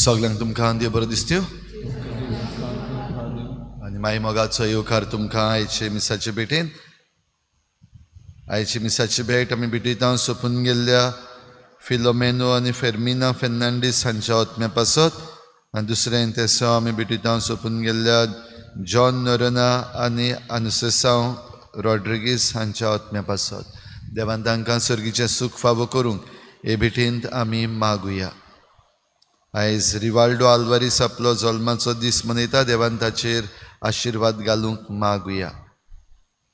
सगळ्यांक तुमकां देव बरो दिसत्यो आनी माई मोगाचो येवकार तुमकां आयचे मिसाचे भेटेन. आयचे मिसाची भेट आमी भेटयता सोंपून गेल्ल्या फिलोमेनो आनी फेर्मिना फेर्नांडीस हांच्या आत्म्या पासत आनी दुसरें तेसांव आमी भेटयता सोंपून गेल्ल्या जॉन नोरोना आनी अनुसेसांव रॉड्रिगीस हांच्या आत्म्या पासत. देवान तांकां सर्गीचें सूख फावो करूंक हे भेटेंत आमी मागुया. आयज रिवाल्डो आल्वारीस आपलो जल्माचो दीस मनयता. देवान ताचेर आशिर्वाद घालूंक मागुया.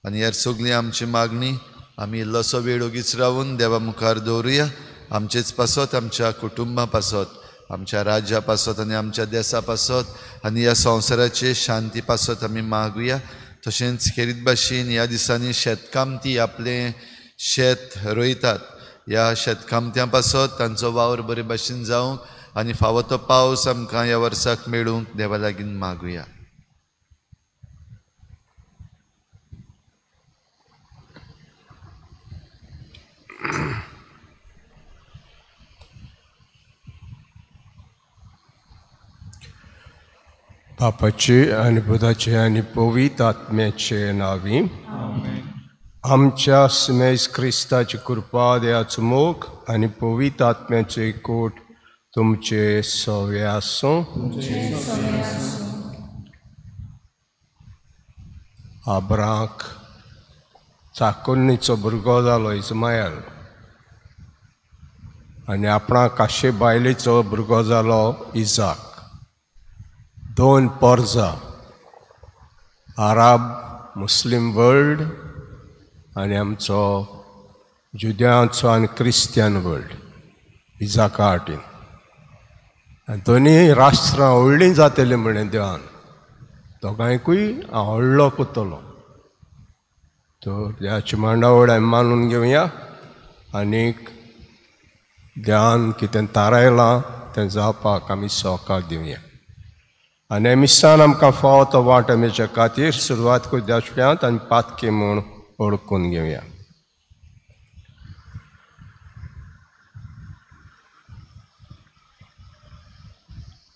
आनी ह्या सगळी आमची मागणी आमी इल्लोसो वेळ ओगीच रावून देवा मुखार दवरुया. आमचेच पासत, आमच्या कुटुंबा पासत, आमच्या राज्या पासत आनी आमच्या देसा पासत आनी ह्या संवसाराचे शांती पासत आमी मागुया. तशेंच खेरीत भाशेन ह्या दिसांनी शेतकामती आपलें शेत रोयतात. ह्या शेतकामत्यां पासत तांचो वावर बरे भाशेन जावंक आनी फावो तो पावस आमकां ह्या वर्साक मेळूंक देवा लागीं मागुया. बापाचे आनी पुताचे आनी पवित्र आत्म्याचे नांवी आमच्या सुमेज क्रिस्ताची कृपा, देवाचो मोग आनी पवित्र आत्म्याचो एकवट तुमचे सवे आसूं. आब्राक चाकोन्नीचो भुरगो जालो इस्मायल आनी आपणाक काशे बायलेचो भुरगो जालो इजाक. दोन पोरजा, आरब मुस्लीम वर्ल्ड आनी आमचो जुद्यांचो आनी क्रिस्तियन वर्ल्ड इजाका आटीन. दोनी राष्ट्रां व्हडलीं जातलीं म्हणलें देवान, दोगांयकूय हांव व्हडलो करतलो. तर देवाची मांडावळ आमी मानून घेवया आनीक देवान कितें थारायलां तें जावपाक आमी सहकार दिवया. आनी मिसान आमकां फावो तो वांटो मेळच्या खातीर सुरवात करून देवाच्या आनी पातकी म्हूण ओळखून घेवया.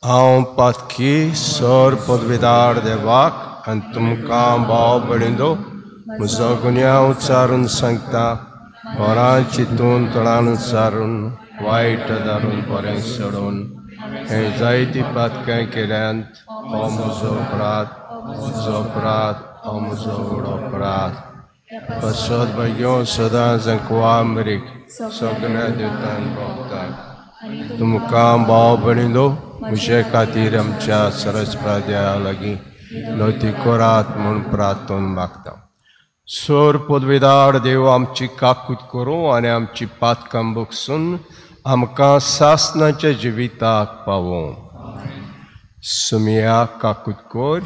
हांव पातकी सर पदवीदार देवाक आनी तुमकां भाव भयणींनो म्हजो गुन्यांव उच्चारून सांगता. घरां चिंतून तोंडान उच्चारून वायट धारून बरें सोडून हें जायती पातकां केल्यांत. हो म्हजो अपराध, म्हजो अपराध, हो म्हजो व्हड अपराध. पसत भुरग्यो सदां जंकवा मरीक सगळ्या देवतान भोगतात. तुमकां भाव भयणींनो म्हजे खातीर आमच्या सरस्पा देवा लागीं नती करात म्हूण प्रार्थना मागता. सोर पदवीदार देव आमची काकूत करूं आनी आमची पातकां बगसून आमकां सासनाच्या जिविताक पावोवं. सुमिया काकूत कर,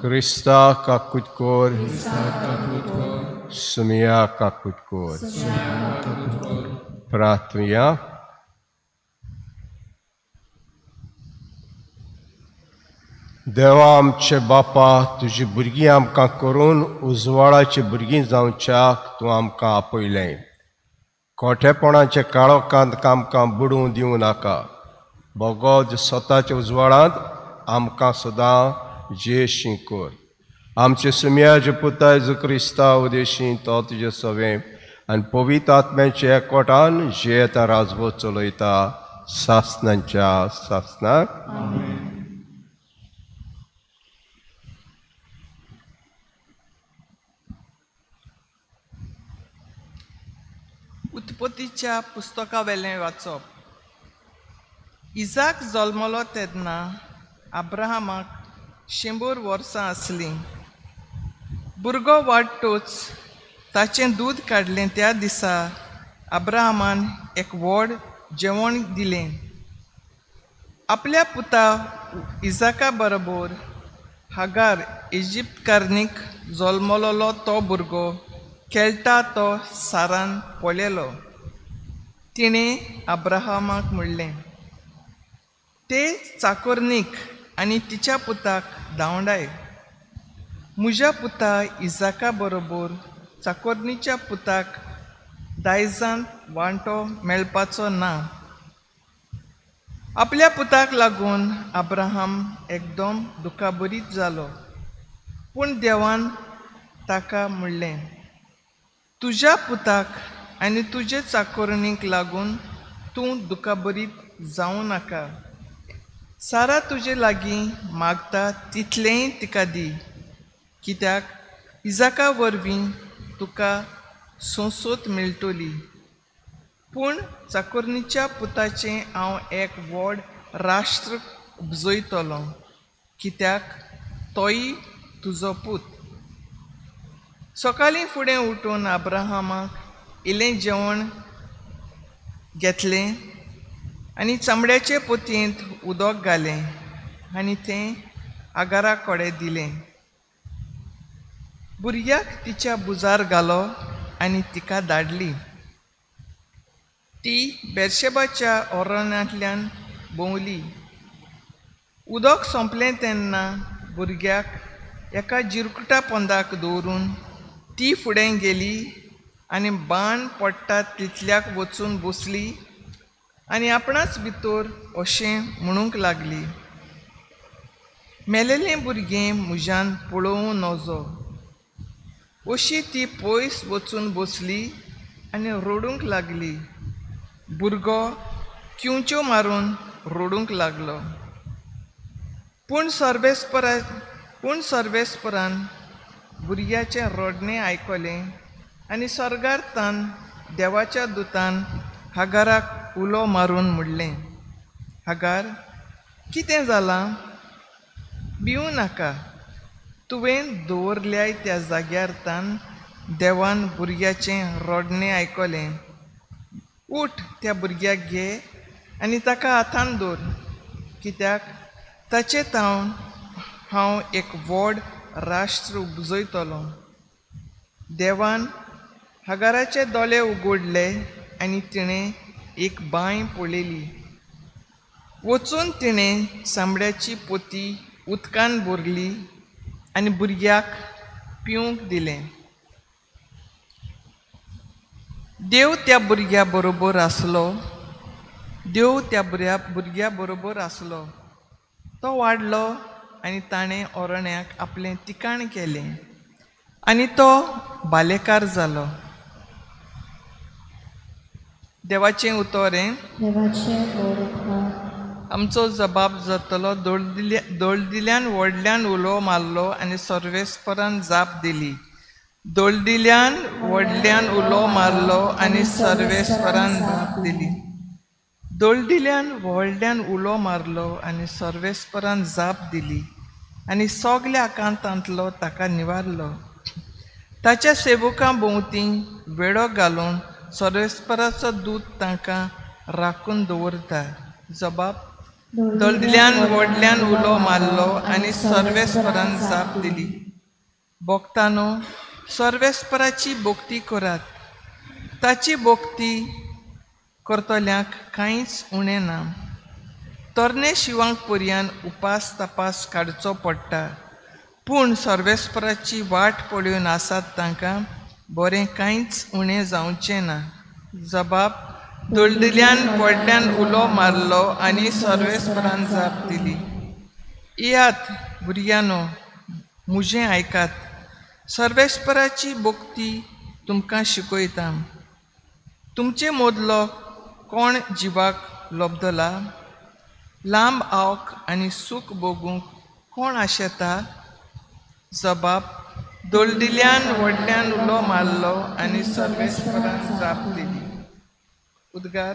क्रिस्ता काकूत कर, सुमिया काकूत कर. प्रार्थना. देवा आमचे बापा, तुजी भुरगीं आमकां करून उजवाडाची भुरगीं जावच्याक तूं आमकां आपयलें. कोठेपणाचे काळोखांत आमकां बुडूं दिवं नाका, बगोद स्वताच्या उजवाडांत आमकां सदां जेशी कर। आमचे सुम्याचे पुता जेजू क्रिस्ता उदेशी तो तुजे सवें आनी पवित्र आत्म्याच्या एकवटान जियेता राजवट चलयता सासनांच्या सासनाक। उत्पत्तीच्या पुस्तकावेलें वाचप। इजाक जल्मलो तेन्ना अब्राहमाक 100 वर्सां आसलीं। भुरगो वाडटोच ताचें दूद काडलें। त्या दिसा अब्राहमान एक व्हड जेवण दिलें। आपल्या पुता इजाका बरोबर हागार इजिप्तकारणीक जल्मलोलो तो भुरगो खेळटा तो सारान पळयलो। तिणें अब्राहमाक म्हणलें, ते चाकोरनीक आनी तिच्या पुताक धांवडाय। म्हज्या पुता इजाका बरोबर चाकोरनीच्या पुताक दायजांत वांटो मेळपाचो ना। आपल्या पुताक लागून अब्राहम एकदम दुखाबरीत जालो। पूण देवान ताका म्हणलें, तुज्या पुताक आनी तुजे चाकोरणीक लागून तूं दुखाबरीत जावं नाका। सारा तुजे लागीं मागता तितलेंय तिका दी, कित्याक इजाका वरवीं तुका सोंसोत मेळटली। पूण चाकोरणीच्या पुताचें हांव एक व्हड राष्ट्र उपजयतलो, कित्याक तोय तुजो पूत। सकाळीं फुडें उठून अब्राहमाक इल्लें जेवण घेतलें आनी चामड्याचे पोतयेंत उदक घालें आनी तें आगारा कडेन दिलें। भुरग्याक तिच्या बुजार घालो आनी तिका धाडली। ती बेर्शेबाच्या ओरणांतल्यान भोंवली। उदक सोंपलें तेन्ना भुरग्याक एका जिरकुटा पोंदाक दवरून ती फुडें गेली आनी बाण पडटा तितल्याक वचून बसली आनी आपणाच भितर अशें म्हणूंक लागली, मेलेलें भुरगें म्हज्यान पळोवं नजो। अशी ती पयस वचून बसली आनी रडूंक लागली। भुरगो किंवच्यो मारून रडूंक लागलो। पूण सर्वेस्परान भुरग्याचें रडणें आयकलें आनी स्वर्गार तान देवाच्या दुतान हागाराक उलो मारून म्हणलें, हागार कितें जालां? भिवूं नाका, तुवें दवरल्याय त्या जाग्यार तान देवान भुरग्याचें रडणें आयकलें। उठ, त्या भुरग्याक घे आनी ताका हातान दवर, कित्याक ताचे तावन हांव एक व्हड राष्ट्र उपजयतलो। देवान हागाराचे दोळे उगडले आनी तिणें एक बांय पळयली। वचून तिणें चामड्याची पोती उदकान भरली आनी भुरग्याक पिवंक दिलें। देव त्या भुरग्या बरोबर आसलो। देव त्या भुरग्या बरोबर आसलो। तो वाडलो आनी ताणें ओरण्याक आपलें ठिकाण केलें आनी तो बालेकार जालो। देवाचें उतर हें। आमचो जबाब जातलो। दोळदिल्यान व्हडल्यान उलो मारलो आनी सर्वेस्परान जाप दिली। दोळदिल्यान व्हडल्यान उलो मारलो आनी सर्वेस्परान जाप दिली। दोळदिल्यान व्हडल्यान उलो मारलो आनी सर्वेस्परान जाप दिली आनी सगल्या आकांतांतलो ताका निवारलो। ताच्या सेवकां भोंवती वेडो घालून सर्वेस्पराचो दूत तांकां राखून दवरता। जबाब दळदिल्यान व्हडल्यान उलो मारलो आनी सर्वेस्परान जाप दिली। भक्तानो, सर्वेस्पराची भक्ती करात, ताची भक्ती करतल्यांक कांयच उणें ना। तरणे शिवांक पर्यान उपास तपास काडचो पडटा, पूण सर्वेस्पराची वाट पळोवन आसात तांकां बरें कांयच उणें जावचें ना। जबाब दळदिल्यान व्हडल्यान उलो मारलो आनी सर्वेस्परान जाप दिली, येयात भुरग्यांनो, म्हजें आयकात, सर्वेस्पराची भक्ती तुमकां शिकयता। तुमचे मदलो कोण जिवाक लब्दला? लांब आवक आनी सूख भोगूंक कोण आशेता? जबाब दळदिल्यान व्हडल्यान उलो मारलो आनी सर्वेस्परान जाप दिली। उद्गार।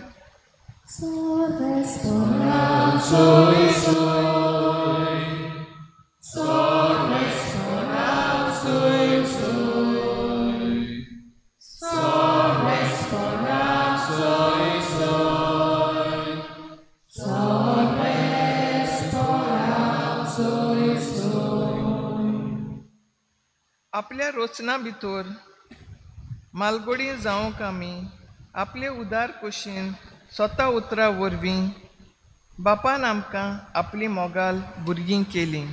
आपल्या रचना भितर मालगोडी जावंक आमी आपले उदार कुशीन स्वता उतरां वरवीं बापान आमकां आपली मोगाल भुरगीं केली।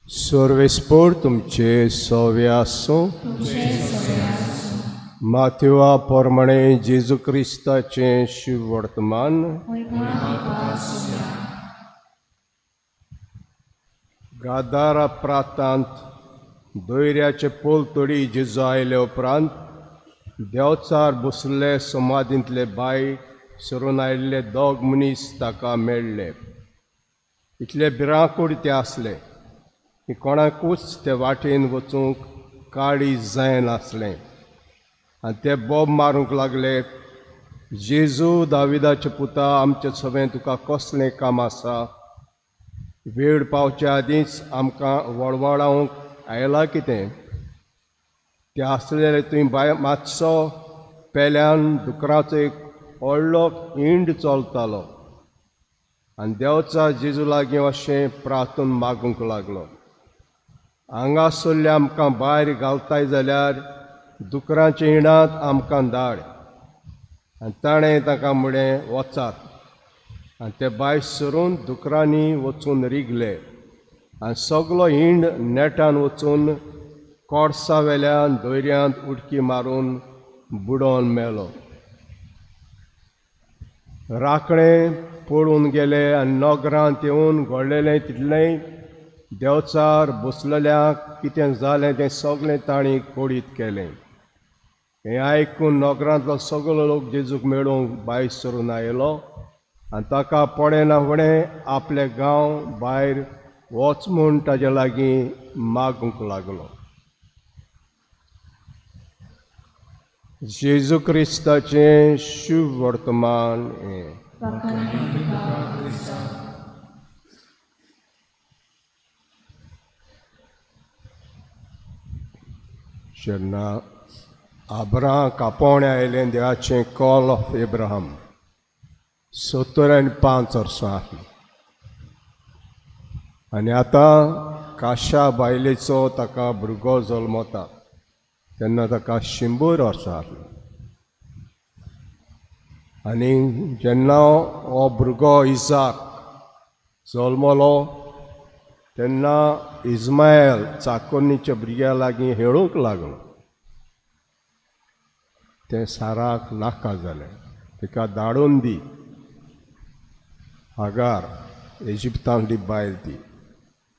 सर्वेस्पोर तुमचे सोवे आसूं। माथेवा प्रमाणे जेजू क्रिस्ताचें शिववर्तमान। गादारा प्रांतांत दोयऱ्याचे पोलतडी जेजू आयले उपरांत देवचार बसले समाधींतले बाय सरून आयिल्ले दोग मनीस ताका मेळ्ळे। इतले भिरांकूळ ते आसले की कोणाकूच ते वाटेन वचूंक काळी जायनासलें आनी ते बोब मारूंक लागले, जेजू दाविदाचे पुता, आमचे सवें तुका कसलें काम आसा? वेळ पावच्या आदींच आमकां वळवळावंक आयला कितें? ते आसलेले तुवें बाय मातसो पेल्यान दुकराचो एक व्हडलो इंड चलतालो आनी देवचा जेजू लागीं अशें प्रार्थून मागूंक लागलो, हांगासरले आमकां भायर घालताय जाल्यार दुकरांच्या इणांत आमकां धाड। आनी ताणें ताका म्हळें, वचात। आनी ते भायर सरून दुकरांनी वचून रिगले आनी सगलो हिंड नेटान वचून कोडसा वेल्यान दर्यांत उडकी मारून बुडोवन मेलो। राखणे पळून गेले आनी नगरांत येवन घडलेलें तितलेंय देवचार बसलेल्यांक कितें जालें तें सगळें तांणी कोडीत केलें। हें आयकून नगरांतलो सगळो लोक जेजूक मेळूंक भायर सरून आयलो आनी ताका पळयना फुडें आपले गांव भायर वच म्हूण ताजे लागीं मागूंक लागलो। जेजू क्रिस्ताचें शुभ वर्तमान हें। जेन्ना आब्राहाम कापोवणें आयलें देवाचें कॉल ऑफ एब्राहम 75 वर्सां आसलीं आनी आतां काशा बायलेचो ताका भुरगो जल्मता तेन्ना ताका 100 वर्सां आसलीं। आनी जेन्ना हो भुरगो इजाक जल्मलो तेन्ना इस्मायल चाकोन्नीच्या भुरग्या लागीं हेळूंक लागलो। तें साराक नाका जालें, तिका धाडून दी। हागार इजिप्तांतली बायल ती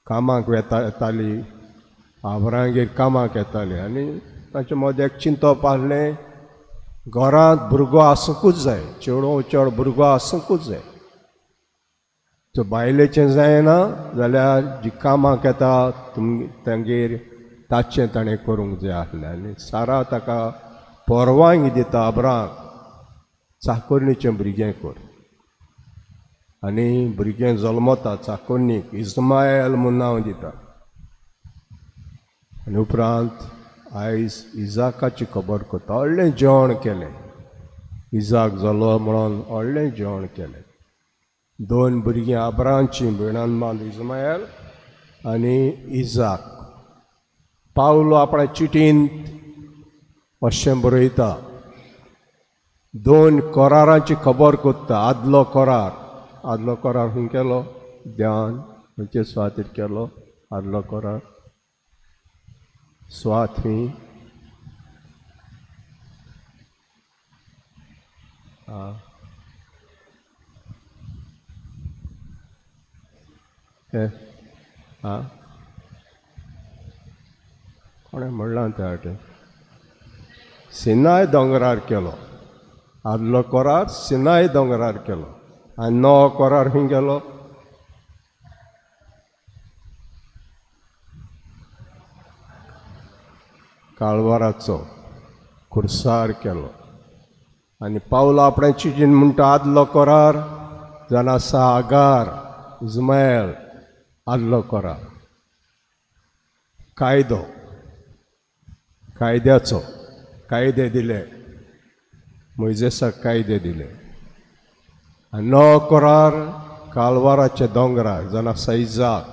कामाक येताली, आब्राहामागेर कामाक येताली आनी तांचे मदें एक चिंतप आसलें, घरांत भुरगो आसूंकूच जाय, चेडो चेडो भुरगो आसूंकूच जाय। तो बायलेचें जायना जाल्यार जी कामाक येता तांगेर ताचें ताणें करूंक जाय आसलें। आनी सारा ताका परवानगी दिता आब्राहामाक, चाकोरणीचें भुरगें कर। आनी भुरगें जल्मता चाकोरणीक इस्मायल म्हूण नांव दिता। आनी उपरांत आयज इजाकाची खबर करता, व्हडलें जेवण केलें, इजाक जालो म्हणून व्हडलें जेवण केलें। दोन भुरगीं आब्रांचीं भयणान इस्मायल आनी इजाक. पावलो आपल्या चिटींत अशें बरयता, दोन करारांची खबर कोत्ता. आदलो करार, आदलो करार खंय केलो? ध्यान खंयचे सुवातेर केलो आदलो करार? सुवात ही कोणें म्हणलां त्या वाटेन? सिनाय दोंगरार केलो आदलो करार, सिनाय दोंगरार केलो. आनी नवो करार खंय केलो? काळवाराचो खुर्सार केलो. आनी पावलो आपणें चिटीन म्हणटा आदलो करार जावन आसा आगार, इस्मायल आदलो करार, कायदो, कायद्याचो, कायदे दिले मोयजेसाक, कायदे दिले. आनी नवो करार कालवाराच्या दोंगरार जावन आसा इजाक,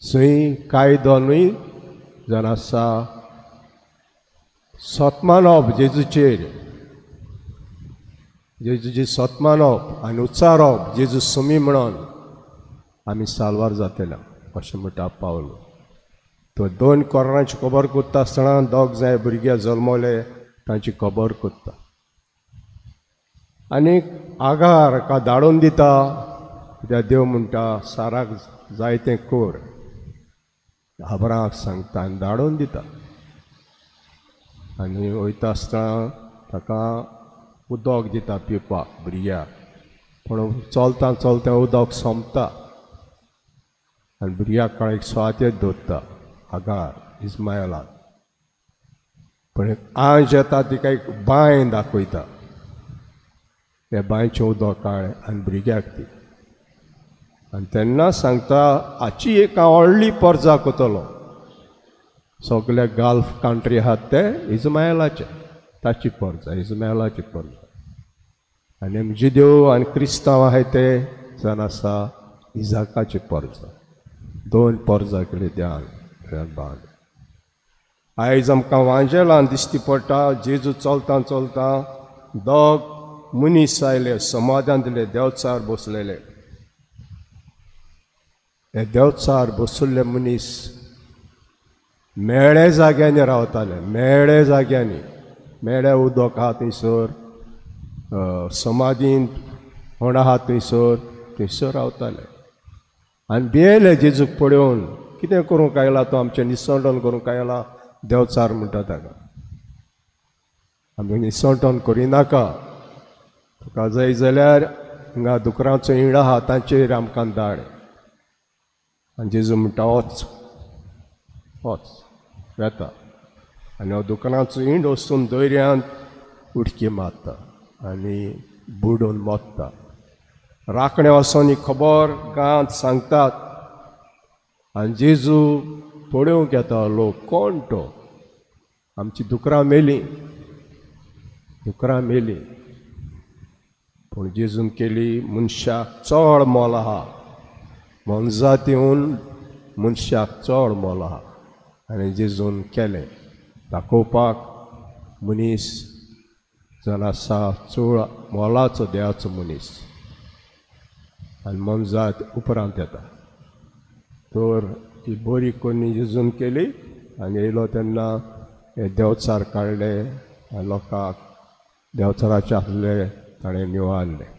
थंय कायदो न्हय जावन आसा सतमानप जेजूचेर, जेजूची सतमानप आनी उच्चारप जेजू समी म्हणून आमी साल्वार जातले अशें म्हणटा पावलो. तो दोन करारांची खबर कोत्ता आसतना दोग जाय भुरगे जल्मले तांची खबर कोत्ता. आनी आगार का धाडून दिता, कित्याक देव म्हणटा साराक जाय तें कर, आब्राक सांगता आनी धाडून दिता. आनी वयता आसतना ताका उदक दिता पिवपाक भुरग्याक, पूण चलता चलता उदक सोंपता आनी भुरग्याक कांय एक सुवातेर दवरता आगार इस्मायलाक. पूण आंज येता तिका एक बांय दाखयता, त्या बांयचें उदक काड आनी भुरग्याक दी. आनी तेन्ना सांगता हाची एक हांव व्हडली परजा करतलो, सगळे गाल्फ कंट्री आहात ते इस्मायलाचे, ताची परजा, इस्मायलाची परजा. आनी आमचे देव आनी क्रिस्तांव आहाय ते जावन आसा इजाकाची परजा. दोन परजा केली ध्यान बांद. आयज आमकां वांजेलान दिश्टी पडटा जेजू चलता चलता दोग मनीस आयले समाधान दिले देवचार बसलेले. हे देवचार बसुल्ले मनीस मेळे जाग्यांनी रावताले, मेळे जाग्यांनी, मेळे उदक आहा थंयसर, समाधीन होण आहा थंयसर, थंयसर रावताले. आनी भियेले जेजूक पळोवन, कितें करूंक आयला तो, आमचें निसंटन करूंक आयला देवचार म्हणटा ताका, आमी निसंटन करिनाका, तुका जाय जाल्यार हिंगा दुकरांचो इण आहा तांचेर आमकां धाड. आनी जेजू म्हणटा वच वच वेता. आनी हो दुकानाचो इंड वचून दर्यांत उडकी मारता आनी बुडून मोत्ता. राखणे वचोन ही खबर गांवांत सांगतात आनी जेजू पळोवंक येता लोक, कोण तो, आमची दुकरां मेलीं, दुकरां मेलीं. पूण जेजून केली मनशाक चड मोल आहा, मनजात येवन मनशाक चड मोल आहा. आनी जेजून केलें दाखोवपाक मनीस जावन आसा चड मोलाचो देवाचो मनीस. आनी मनजात उपरांत येता. तर ती बरी कोणी जेजून केली आनी येयलो तेन्ना हे देवचार काडले आनी लोकांक देवचाराचे आसले ताणें निवारलें.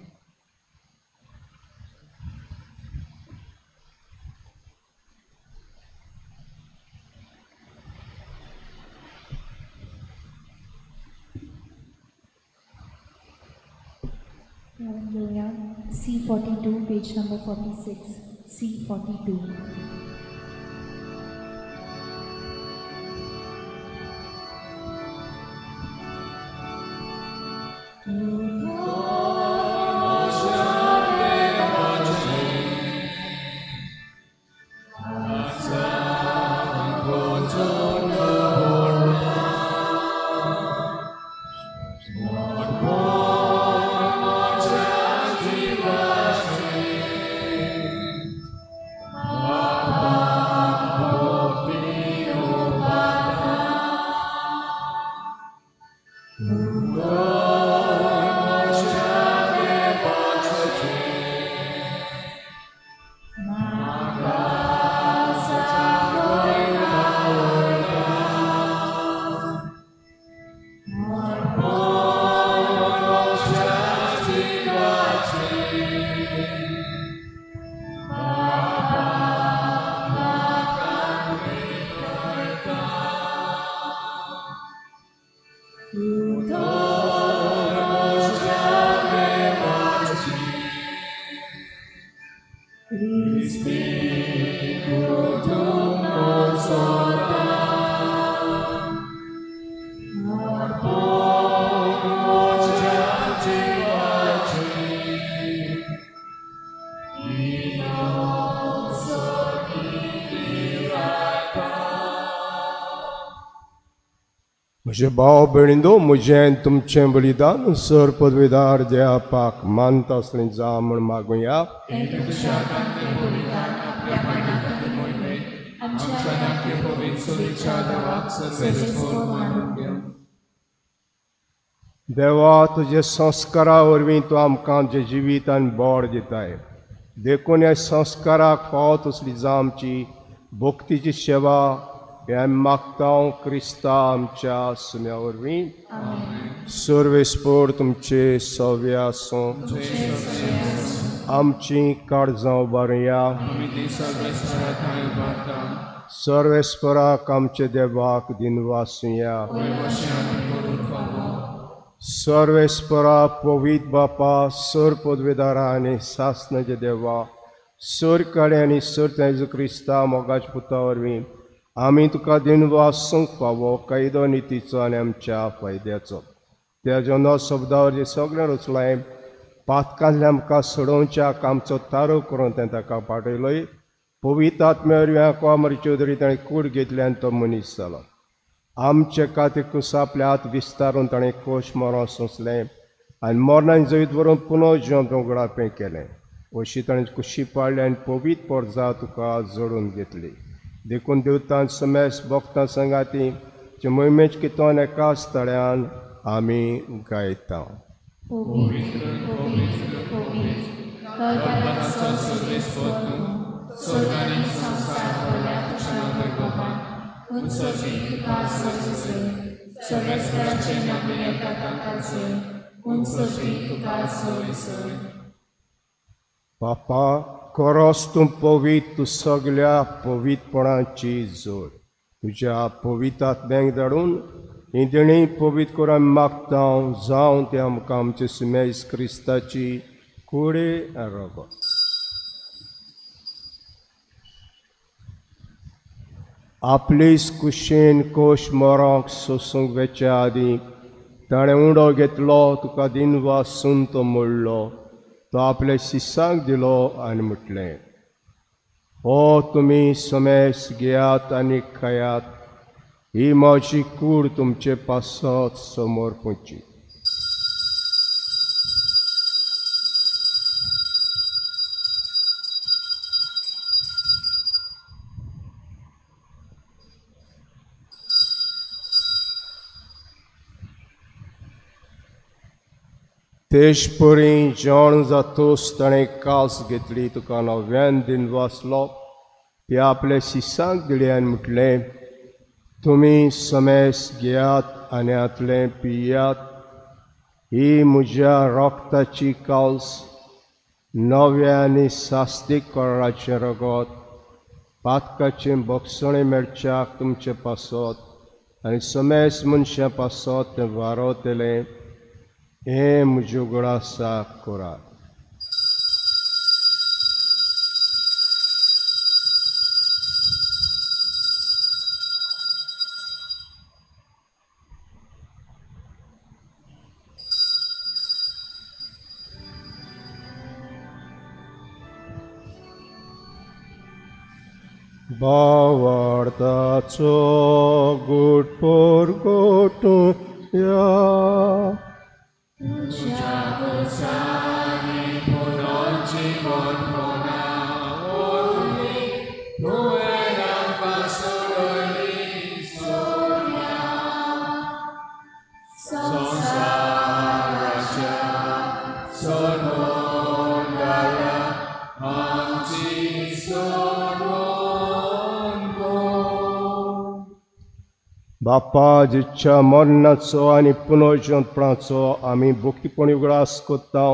C42, page number 46, C42. म्हजे भाव भयणींनो, म्हजें तुमचें बलिदान सर पदवीदार देवाक मानता आसलें जावं म्हूण मागुया. देवा, तुजे संस्कारा वरवीं तूं आमकां जें जिवीत आनी बळ दिताय, देखून ह्या संस्काराक फावो तसली जावं आमची भक्तीची सेवा हे आमी मागता क्रिस्ता आमच्या सुम्या वरवीं. सर्वेस्पोर तुमचे सव्य आसूं. आमची काळजां उबारुया. सर्वेस्पराक आमचे देवाक दिनवासुया. सर्वेस्परा पवित्र बापा, सर पदवेदारा आनी सासनाचे देवा, सर काडे आनी सर तेजो क्रिस्ता मोगाच्या पुता वरवीं आमी तुका दिनवासूंक फावो कायदो नितीचो आनी आमच्या फायद्याचो. त्या जेन्ना शब्दावर जें सगळें रचलां पातकांतल्यान आमकां सोडोवच्याक आमचो तारो करून तें ताका पाठयलोय. पवित्र आत्म्या वरवीं आंकवार चौधरी ताणें कूड घेतली आनी तो मनीस जालो. आमचे खातीर कुसापले हात विस्तारून ताणें कोश मरण सोंसलें आनी मरणान जैत व्हरून पुनः जिवन उगडापें केलें. अशी ताणें कुशी पाडली आनी पवित्र पोरजा तुका जोडून घेतली. देखून देवतान समेस भक्तां संगाती जे मोहिमेच कितोन एकाच तळ्यान आमी गायता. बापा, कोरोस तूं पवित्र, तूं सगल्या पवित्रपणाची जोड. तुज्या पवित्र आत्म्याक धाडून ही देणी पवित्र करून आमी मागता जावं तें आमकां आमचे सुमेस क्रिस्ताची कुडे रगत. आपलीच कुशीन कोश मरोंक सोसूंक वेच्या आदीं ताणें उंडो घेतलो, तुका दिनवासून तो मोडलो, तो आपल्या शिसांक दिलो आनी म्हटलें, हो तुमी समेस घेयात आनी खायात, ही म्हजी कूड तुमचे पासत समोर पोवची. तेजपुरी जेवण जातूच ताणें कास घेतली, तुका नव्यान दिन वाचलो, ती आपल्या शिसांक दिली आनी म्हटलें, तुमी समेस घेयात आनी हातलें पियात, ही म्हज्या रक्ताची काल्स, नव्या आनी सास्तीक कराराचें रगत, पातकाचें बक्षणें मेळच्याक तुमचे पासत आनी समेस मनशां पासत तें वारवतलें, हें म्हज्यो उगडासाक करात. भावार्थाचो गुट परगटुया. बापा, जिच्या मरणाचो आनी पुनर्जिवंतपणाचो आमी भक्तीपणी उगडास करता,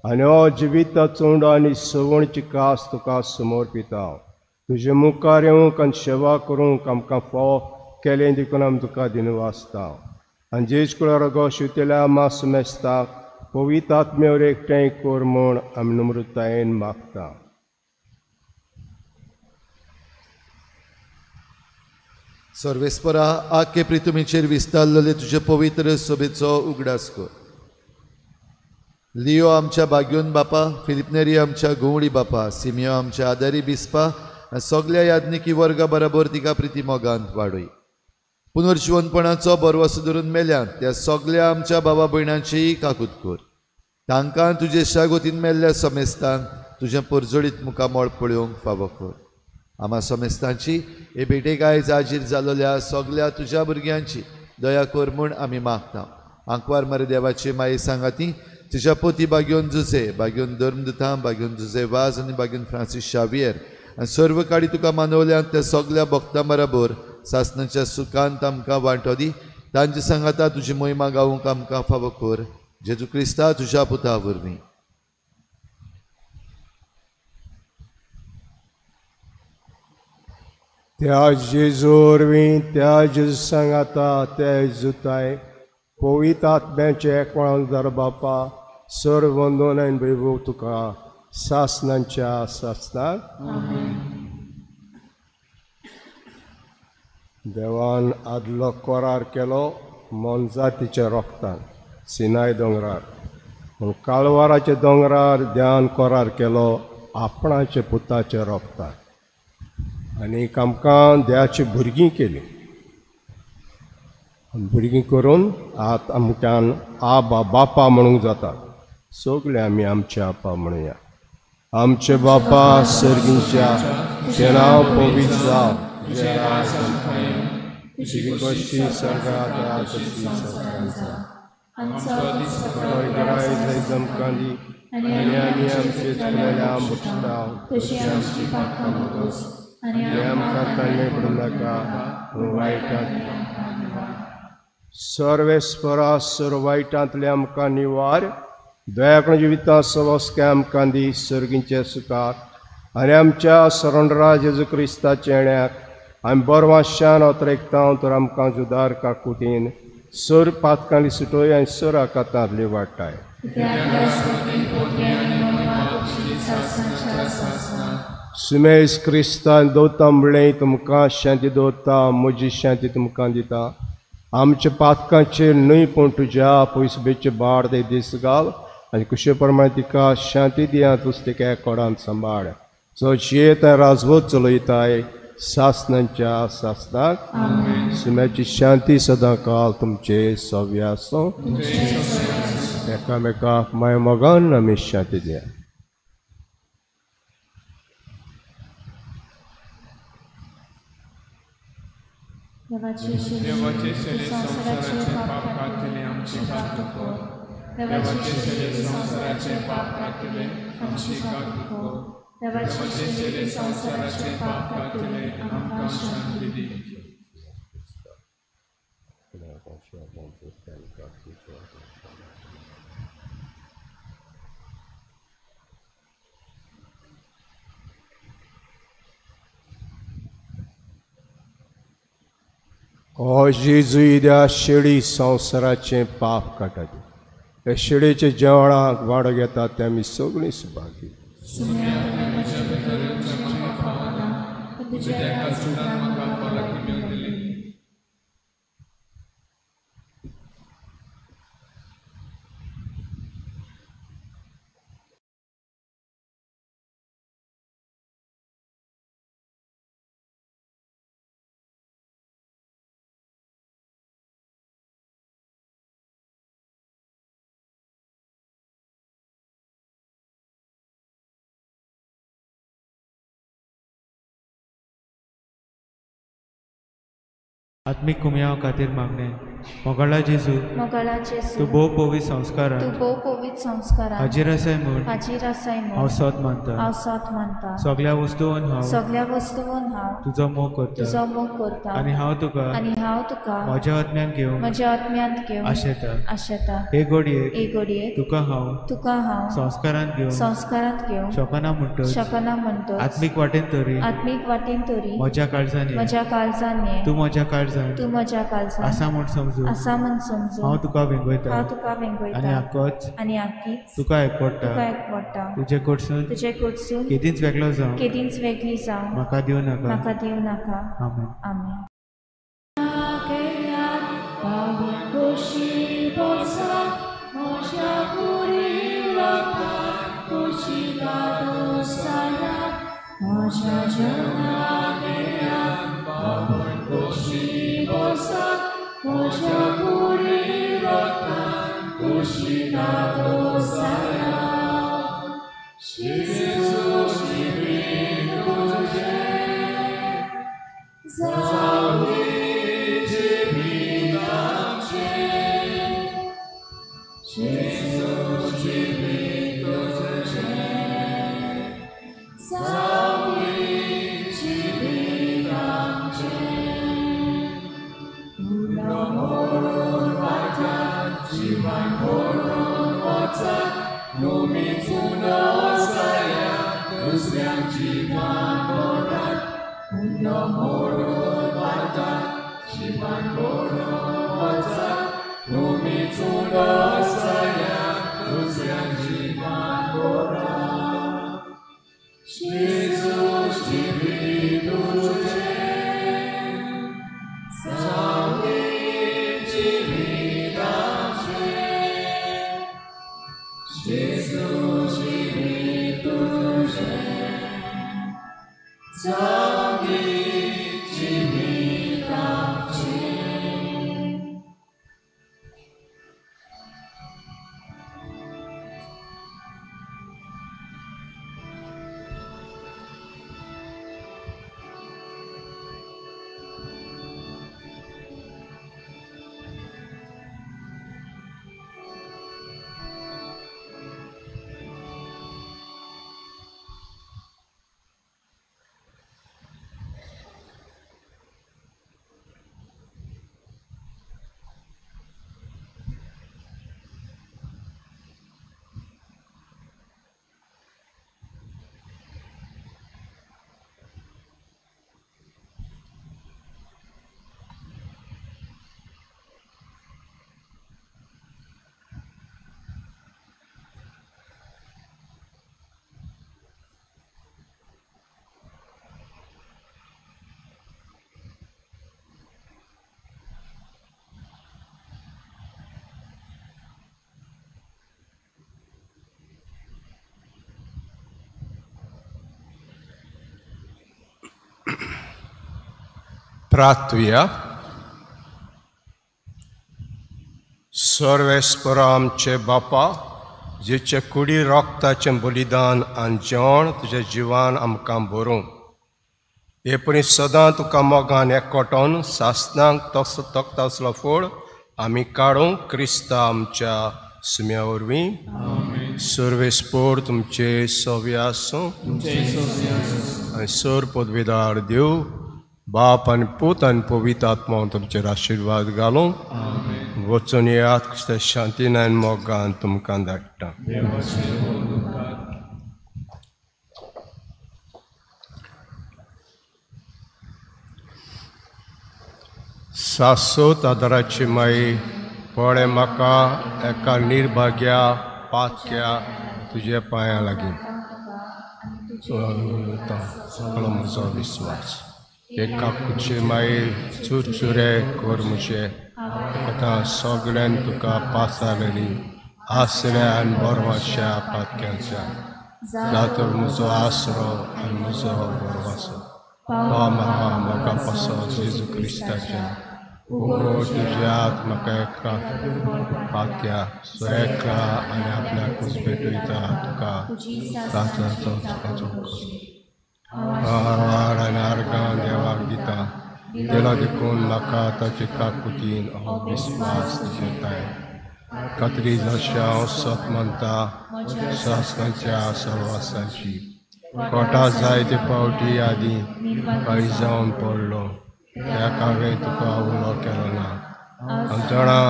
आनी हो जिविताचो उंडो आनी सवणची कास तुका समर्पिता. तुजे मुखार येवंक आनी सेवा करूंक आमकां फावो केलें देखून आमी तुका दिनवासता. आनी जेज कुळार गो शिवतेल्या मास मेस्ताक पवित्र आत्म्यावर एकठांय कर म्हूण आमी नम्रतायेन मागता. सर्वेस्परा आखे प्रितुमीचेर विस्तारलेले तुजे पवित्र सभेचो उगडास कर. लियो आमच्या बाग्योन बापा, फिलिपनेरी आमच्या घुंवडी बापा, सिमियो आमच्या आदारी बिस्पा आनी सगल्या याज्ञिकी वर्गा बराबर तिका प्रिती मोगांत वाडय. पुनर्जिवनपणाचो बरवसो धरून मेल्यात त्या सगल्या आमच्या बाबा भयणांचीय काकूत कर. तांकां तुजे शागोतीन मेल्ल्या समेस्तांक तुजें परजळीत मुखामळ पळोवंक फावो कर. आमा समेस्तांची हे भेटेक आयज हाजीर जालोल्या सगल्या तुज्या भुरग्यांची दया कर म्हूण आमी मागता. आंकवार मरे देवाची माये सांगाती तुज्या पोती बाग्योन जुजे, बाग्योन धर्मदुतां, बाग्योन जुजे वाज आनी बाग्योन फ्रांसीस शावियर आनी सर्व काडी तुका मानवल्यात त्या सगल्या भक्तां बराबर सासनाच्या सुखांत आमकां वांटो दी. तांचे सांगाता तुजी मोहिमा गावूंक आमकां फावो कर. जेजू क्रिस्ता तुज्या पुता वरवीं. त्या जेजू वरवीं, त्या जेजू सांगाता, त्या जेजुताय पवित्र आत्म्याचे एकवण दर बापा सर वंदन आनी वैभव तुका सासनांच्या सासनाक. देवान आदलो करार केलो मोनजातीच्या रोगतान सिनाय दोंगरार, पूण काळवाराच्या दोंगरार देवान करार केलो आपणाच्या पुताच्या रोगतान आनी आमकां देवाची भुरगीं केलीं. भुरगीं करून आतां आमच्यान आबा बापा म्हणूंक जाता. सगळे आमी आमचे आपा म्हणुया. आमचे बापा सर्गींच्या, तुजें नांव पवित्र जावं, तुजें राज तुजी कशी स्वर्गांत तशी संवसारांत जावं. आमकां दी आनी आमी आमचे चुकलेल्या बक्षता तशी आमची पापां मोगोस आनी आमकां ताणें पडूं नाका वायटांत. सर्वेस्परा सर्व वायटांतले आमकां निवार, दयाकण जिविता सवस्के आमकां दी सर्गींचे सुखाक आनी आमच्या सरणरा जेजू क्रिस्ताच्या येण्याक आमी बरवाशान अतरेकता तर आमकां जुदार काकुतीन सर पातकांनी सुटोय आनी सर आकातांतली वाडटाय. सुमेज क्रिस्तान दवरता म्हणलें तुमकां शांती दवरता, म्हजी शांती तुमकां दिता. आमच्या पातकांचेर न्हय पूण तुज्या पयसुबेचे बाड ते दीस घाल आनी कुशे प्रमाणे तिका शांती दिया, तूं तिका एकोडान सांबाळ. जो जियेता राजवत चलयताय सासनांच्या सासनाक. सुम्याची शांती सदां काल तुमचे सव्य आसूं. एकामेकाक माय मोगान आमी शांती दिया. देवाचे शरीर संवसाराचे पाप काडटले आमची काकूत कर. देवाचे शरीर संवसाराचे पाप काडटले आमची काकूत कर. देवाचे शरीर संवसाराचे पाप काडटले आमकां शांती दी. ओ जेजू त्या शेळी संवसाराचें पाप काडटा, त्या शेळीच्या जेवणाक वाडो घेतात ते आमी सगळीं सुभागी. आत्मीक कुमयाव खातीर मागणें. मोगाळा जेजू, मोगाळा जेजू, तूं भोव पवित्र संस्कारान, तूं भोव पवित्र संस्कारान हाजीर आसाय म्हूण, हाजीर आसाय म्हूण हांव सोद मानता, हांव सोद मानता. सगळ्या वस्तून हांव, सगळ्या वस्तून हांव तुजो मोग करता, तुजो मोग करता. आनी हांव तुका, आनी हांव तुका म्हज्या आत्म्यान घेवन, म्हज्या आत्म्यांत घेवन आशेता, आशेता. हे घडयेक, हे घडयेक तुका हांव, तुका हांव संस्कारांत घेवन, संस्कारांत घेवन शकना म्हणटच, शकना म्हणटच आत्मीक वाटेन तरी, आत्मीक वाटेन तरी म्हज्या काळजान, म्हज्या काळजान ये, तूं म्हज्या काळजान, तूं म्हज्या काळजान आसा म्हूण समजून, आसा म्हूण समजून हांव तुका वेंगयता, हांव तुका वेंगयता. आनी आकोच, आनी आकीच तुका एकवडटा, तुका एकवडटा. तुजे कडसून, तुजे कडसून केदींच वेगळो जावं, केदींच वेगळी जावं म्हाका दिवं नाका, म्हाका दिवं नाका. आमेन. आमेन. प्रार्थुया. सर्वेस्परा आमचे बापा, जेचे कुडी रोगताचें बलिदान आनी जेवण तुज्या जिवान आमकां भरूं, हे परी सदां तुका मोगान एकवटोन सासनाक तोखतासलो फोड आमी काडूं क्रिस्ता आमच्या सुम्या वरवीं. सर्वेस्पोर तुमचे सव्य आसूं आनी सर पदवीदार देव बाप आनी पूत आनी पवित्र आत्मा तुमचेर आशिर्वाद घालूं. वचून येयात क्रिस्ता शांतीन आनी मोगान तुमकां धाडटा. सासोत आदाराची माई पळय म्हाका एका निर्भाग्या पातक्या तुज्या पांयां लागीं सगळो म्हजो विस्वास एका कुचे माई चुरचुरे कर म्हजे आतां सगळ्यान तुका पासालेली आसऱ्या आनी बरवाच्या पातक्यांच्या जातर म्हजो आसरो आनी म्हजो बरवासो तो म्हाका म्हाका पासो जेजू क्रिस्ताच्या उगड तुज्या हात म्हाका एका पातक्या एकला आनी आपल्याकूच भेटयता तुका ताचो आनी आर्गां देवाक दिता. दिला देखून म्हाका ताचे काकुतीन हो विस्वास तुजेताय खात्री जशें हांव सत मानता सासणाच्या सर्वासाची कोटा जायते पावटी आदी काळी जावन पडलो त्या हांवें तुका उलो केलो ना. हांव जाणा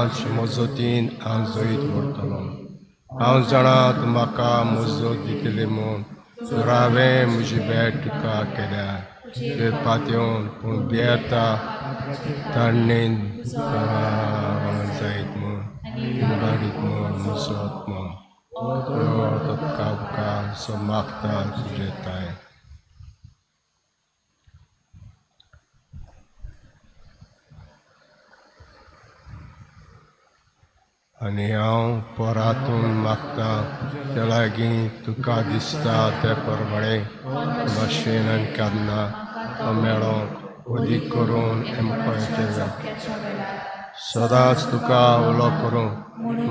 मजतीन हांव जैत व्हरतलो. हांव जाणा तूं म्हाका मजत दितली म्हूण तर हांवें म्हजी भेट तुका केल्या ते पातयेवन पूण भियेता ताणेन जायत म्हूण इबाडीत म्हूण म्हजो आत्मो तुका उपकार सो मागता तुजे ताय. आनी हांव परातून मागता त्या लागीं तुका दिसता ते प्रमाणें भाशेन आनी केन्ना तो मेळोंक अदीक करून एमपायच्या सदांच तुका उलो करूंक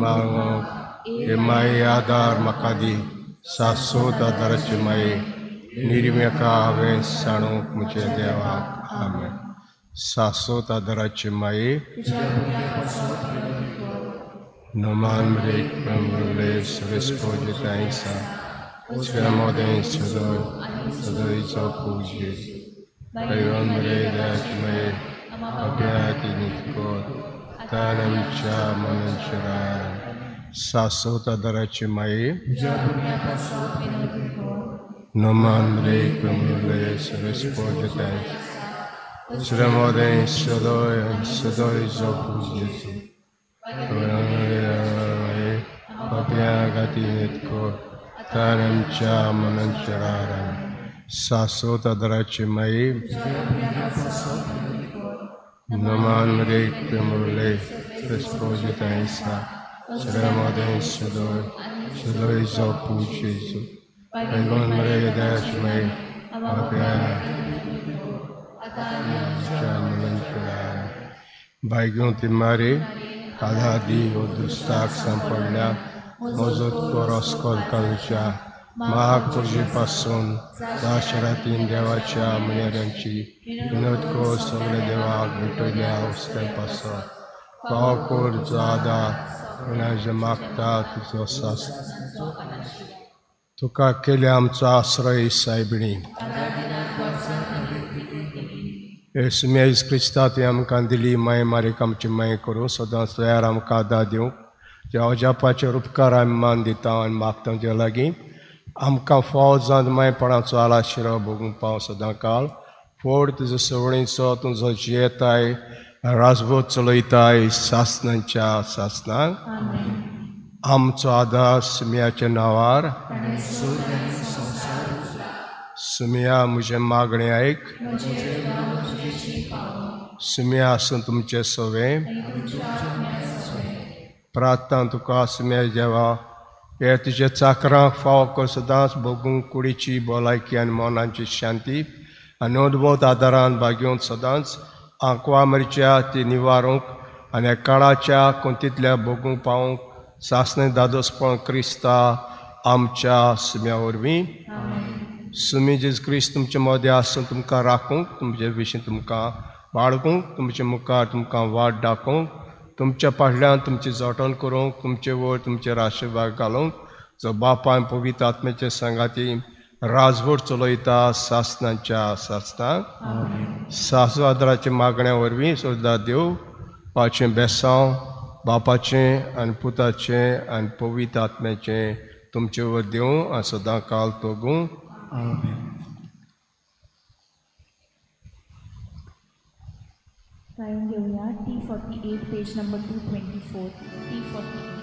मागूंक हे माये आदार म्हाका दी. सासोत आदाराची माये निर्मेका हांवें सांडूंक म्हज्या देवाक. आमेन. सासोत आदाराची माये Noman Premule Resposta Sramodem Sodor Sodorizo Puji Payombre Dachme Abhyati Nitko Tanam Cha Mananchara Sasota Darachimai Noman Premule Resposta Sramodem Sodor Sodorizo Puji Sasota Darachimai Naman Premule Resposta Sramodem Sodor Sodorizo Puji Payombre Dachme Baigunti Mari आधादी दुस्ताक सांपडल्या मजत कर कालच्या महाकुर्जी पासून दाशरातीन देवाच्या मनेरांची विनोद कर सगळे देवाक भेटयल्या उस्त्या पासून पाव कर जो आदार कोणाचे मागता तुजो सास तुका केले आमचो आश्रय सायबिणी. येसू क्रिस्ता तुवें आमकां दिली माय मारीक आमची माय करूं सदांच तयार आमकां आदार दिवंक ज्या अजापाचेर उपकार आमी मान दिता आनी मागता तुज्या लागीं आमकां फाव जावन मायपणाचो आलाशिरो भोगूंक पाव सदां काळ फोड तुजो सवणीचो तुजो जियेताय राजभोत चलयताय सासणांच्या सासणांक. आमचो आदार सुम्याच्या नांवार. सुम्या म्हजें मागणें आयक. सुम्या आसूं तुमचें सवें प्रार्थना तुका सुम्या देवा हे तुजे चाकरांक फाव कर सदांच भोगूंक कुडीची भलायकी आनी मनाची शांती आनी अद्भूत आदारान भागेवन सदांच आंकवा मरच्या ती निवारूंक आनी काळाच्या कोंतींतल्या भोगूंक पावूंक सासणे दादोसपण क्रिस्ता आमच्या सुम्या वरवीं. सुमी जेजू क्रिस्त तुमचे मदें आसून तुमकां राखूंक तुमचे विशीं तुमकां बाळगूंक तुमचे मुखार तुमकां वाट दाखोवंक तुमच्या फाटल्यान तुमची जटण करूंक तुमचे वयर तुमचेर आशिर्वाद घालूंक जो बापान पवित्र आत्म्याचे सांगाती राजवट चलयता सासणाच्या सासणाक. सासू आदाराच्या मागण्या वरवीं सुद्दां देव पाचें बेसांव बापाचें आनी पुताचें आनी पवित्र आत्म्याचें तुमचे वयर दिवं आनी सदां काल तोगूं. गायन घेवया T48 page number 224. T48.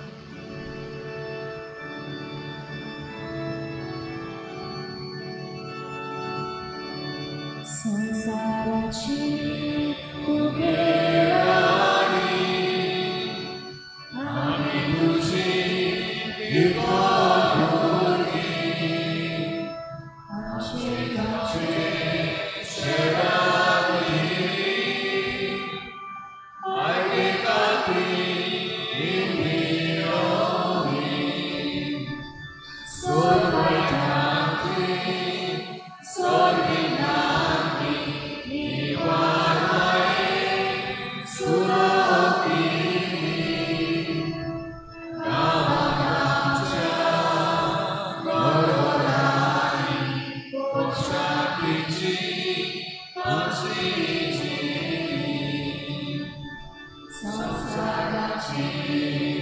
संसाराची तुगेराणी आमी तुजी Sorry, खातीर.